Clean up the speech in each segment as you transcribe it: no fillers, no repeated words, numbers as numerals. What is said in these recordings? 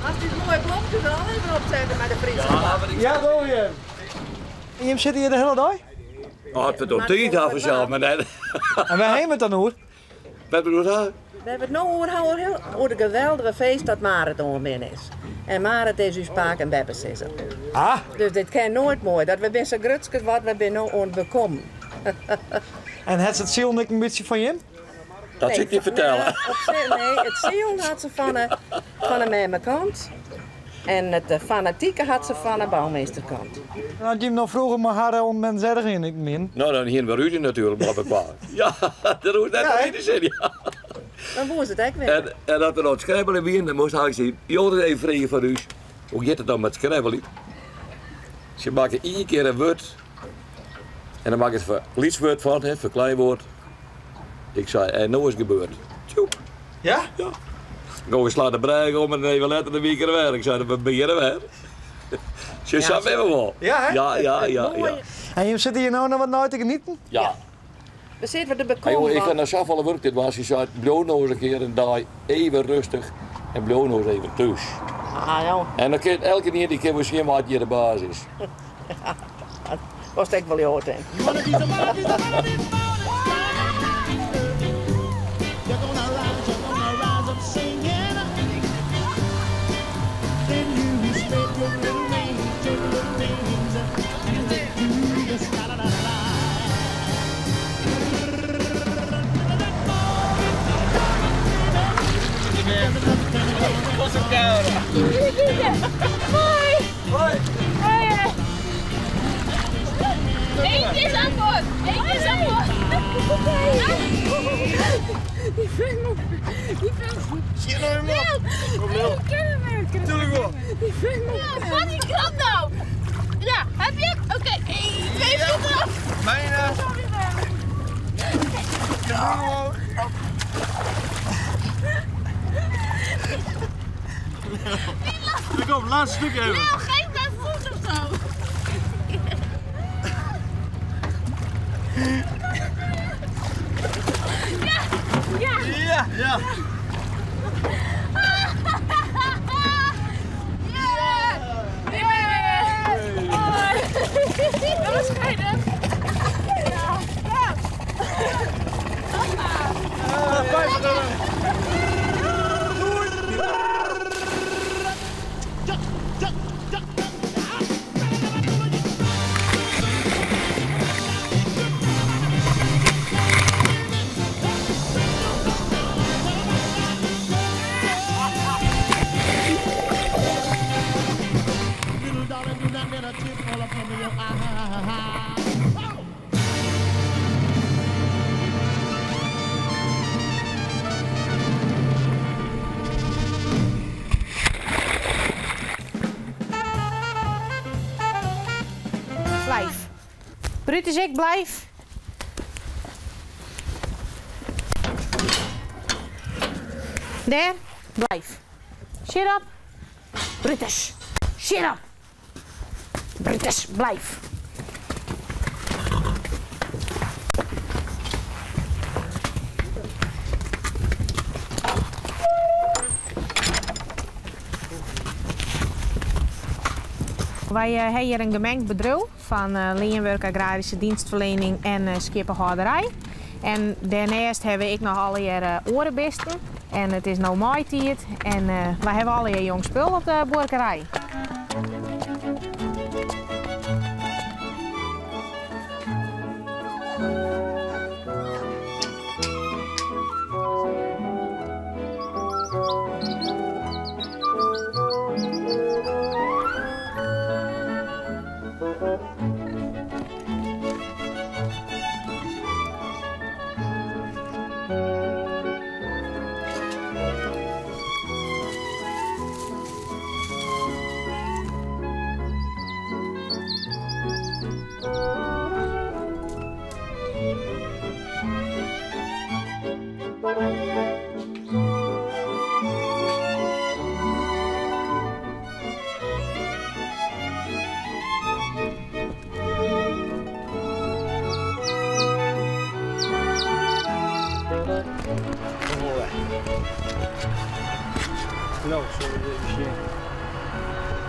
Moatst ús moaie blomkes al even opsette mei de Fryske flagge. Ja, wol jim. En jim sitte hjir de hiele dei? As we it op tiid ha fansels, mar net. En wêr ha jim it dan oer? Wat bedoelt dat? We hawwe it no oer oer de geweldige feest dat Marit oanbean is. En Marit is ús pake en beppesizzer. Ah. Dus dit kin noait moai. Dat we binne sa grutsk as wat we binne no oan it bekommen. En hat se it silen ek in bytsje fan jim? Dat sil ik je fertelle. Nee, it silen hat se fan 'e fan 'e memmekant. En it fanatike hat se fan 'e boumeesterkant. As jim no froeger mei har oan men zergen iten wienen? No, dan hienen we rúzje natuerlik mei elkoar. Ja, dat hoecht net te witen sin. Ja. Dan woe se it ek witte. En, en as we dan scrabbelen wienen, dan moast ik Joris even freegje fan ús, hoe giet it dan met scrabbelen? Se makke ien kear in wurd en dan makke se foar lyts wurd fan, hè, foar klein woord. Ik sei, en no is it gebeurd. Tjoep. Ja? Ja. Gong ik slaan de brêge om en even letter dan wie ik er wer. Ik sei, we begjinne wer. Sjoch, sa binne we wol. Ja, hè? Ja, ja, ja, ja. En jim sitte hjir no noch wat nei te genieten? Ja. We sitte der Hey, bekommen. jongen, ik ha no safolle wurk dit was. Se sei, bliuw no ris in kear in dei even rêstich en bliuw no ris even thús. Ah, joh. En dan kin elkenien dy kin wol sjen wa't hjir de baas is. Wolst ek wol joad in. Eentje is aan boord! Eentje is aan boord! Die vent, die vent. Zie je nou iemand? Kom Lil. Ik ken hem niet. Tuurlijk wel. Die vent. Wat die krant nou? Ja, heb je hem? Oké, 1, 2, 3, af. Bijna. Kom, laatste stuk even. Leo, geef mij voet of zo. Ja, ja. Ja, ja. Ja! Ja! Hoi. Dat was geinig. Ja. Ja. Blijf. Brutus, ik blijf. Daar, blijf. Shit up. Brutus, shit up. Brutus, blijf. Wy hawwe hjir in gemengd bedriuw fan leanwurk, agraryske dienstferliening en skieppehâlderij. En dêrneist hawwe we ek noch allegear oare bisten. En it is no maaitiid en wy hawwe allegear jong spul op de buorkerij.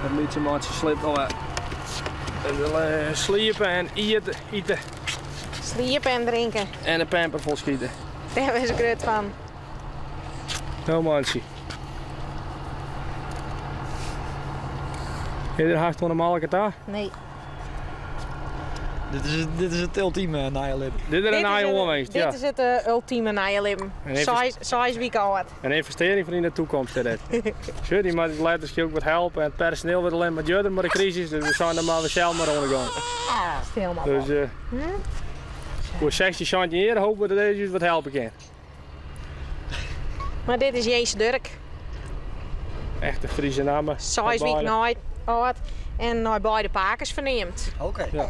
It lytse mantsje sliept al sliepe en ite, ite. Sliepe en drinke. En de pamper vol schieten. Dêr is grut fan. No mantsje. Is der hast oan de molke ta? Nee. Dit is, dit is it ultime nije libben. Dit is in nije oanwinst, ja. Dit is it uh, ultime nije libben. 6 wiken âld. In ynvestearring foar yn de toekomst is dit. Sjoch, dy moat letter skielk wat helpe en it personeel wurdt allinnich mar djurder mei de krisis, dus we seine dan mar we sels mar oan de gong. Stil mar. Dus uh, oer 16, 17 jier hopen we dat deze ús wat helpe kin. Mar dit is Jees Durk. Echte Friese namme. 6 wiken âld en nei beide pakes ferneamd. Oké. Ja.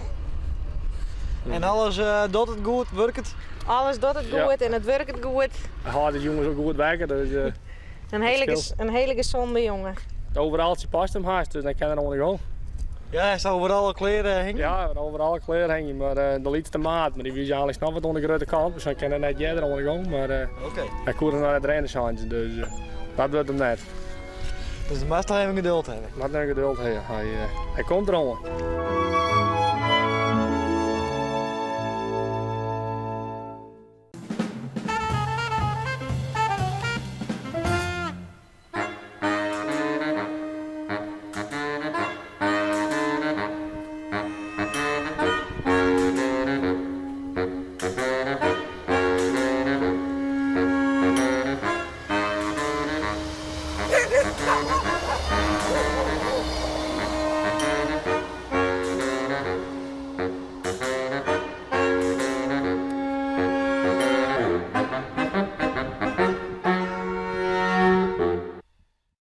En alles uh, docht it goed, wurket? Alles docht it goed en it wurket goed. Hy hâldt de jonges ook goed wekker. Dus, uh, een hele gezonde jongen. Het overaltje past hem haast, dus dan kan er oan de gong. Ja, hij staat overal kleren hangen? Ja, overal kleren hangen, maar de lytste maat. Maar die wie eigenlijk nog wat oan de grutte kant, dus dan kan er net earder oan de gong. Maar okay. hy koe er noch net rinne, sein se, dus dat wurdt him net. Dus de moatst noch even geduld hawwe? Moat noch geduld hawwe. Hy, hy komt deroan.